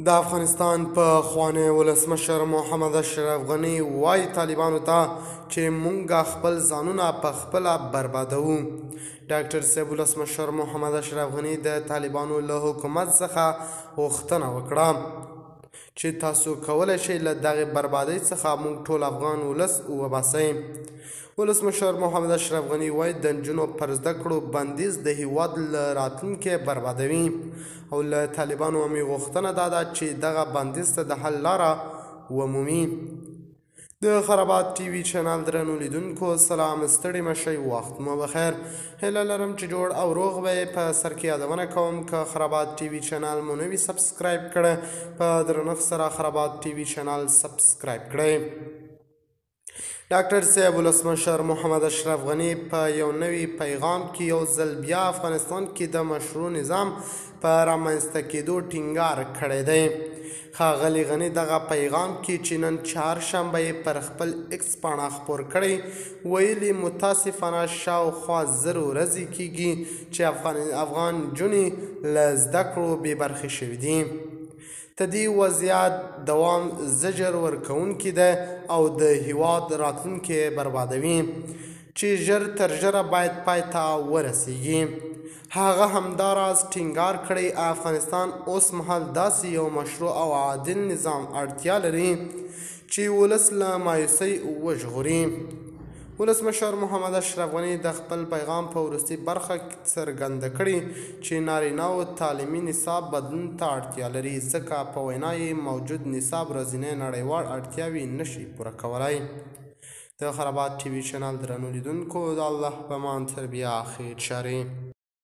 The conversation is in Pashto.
د افغانستان پخوانی ولسمشر محمد اشرف غني وايي طالبانو ته چې مونږه خپل ځانونه په خپله بربادوو. ډاکټر صاحب ولسمشر محمد اشرف غني د طالبانو له حکومت څخه غوښتنه وکړه چې تاسو کولی شئ له دغې بربادۍ څخه موږ ټول افغان ولس وباسئ. ولسمشر محمد اشرف غني وايي د نجونو پر زده کړو بندیز د هیواد له راتلونکې بربادوي او له طالبانو هم یې غوښتنه دا ده چې دغه بندیز ته د حل لاره ومومي. د خرابات ټي وي چینل درنو لیدونکو سلام، ستړي مه شئ، وخت مو بخیر. هیله لرم چې جوړ او روغ به یې. په سر کې یادونه کوم که خرابات ټي وي چینل مو نه وي سبسکرایب کړی، په درنښت سره خرابات ټي وي چینل سبسکرایب کړئ. ډاکټر صاحب ولسمشر محمد اشرف غني په یو نوي پیغام کې یو ځل بیا افغانستان کې د مشروع نظام په رامنځته کېدو ټینګار کړی دی. ښاغلي غني دغه پیغام کې چې نن چهارشنبه یې پر خپل ایکس پاڼه خپور کړی ویلي، متاسفانه شاوخوا 1000 ورځې کیږي چې افغان نجونې له زده کړو بې برخې شوې دي. ته دې وضعیت دوام زجر ورکوونکی دی او د هیواد راتلونکی بربادوي چې ژر تر ژره باید پای ته ورسیږي. هغه همداراز ټینګار کړی، افغانستان اوس مهال داسې یو مشروع او عادل نظام اړتیا لري چې ولس له مایوسۍ وژغوري. ولسمشر محمد اشرف غني د خپل پیغام په وروستۍ برخه کې څرګنده کړې چې نارینه او تعلیمي نصاب بدلون ته اړتیا لري، ځکه په وینا یې موجود نصاب ورځنۍ نړیوال اړتیاوې نشي پوره کولای. د خرابات ټي وي چینل درنو لیدونکو، د الله په امان، تر بیا، خیر چارې.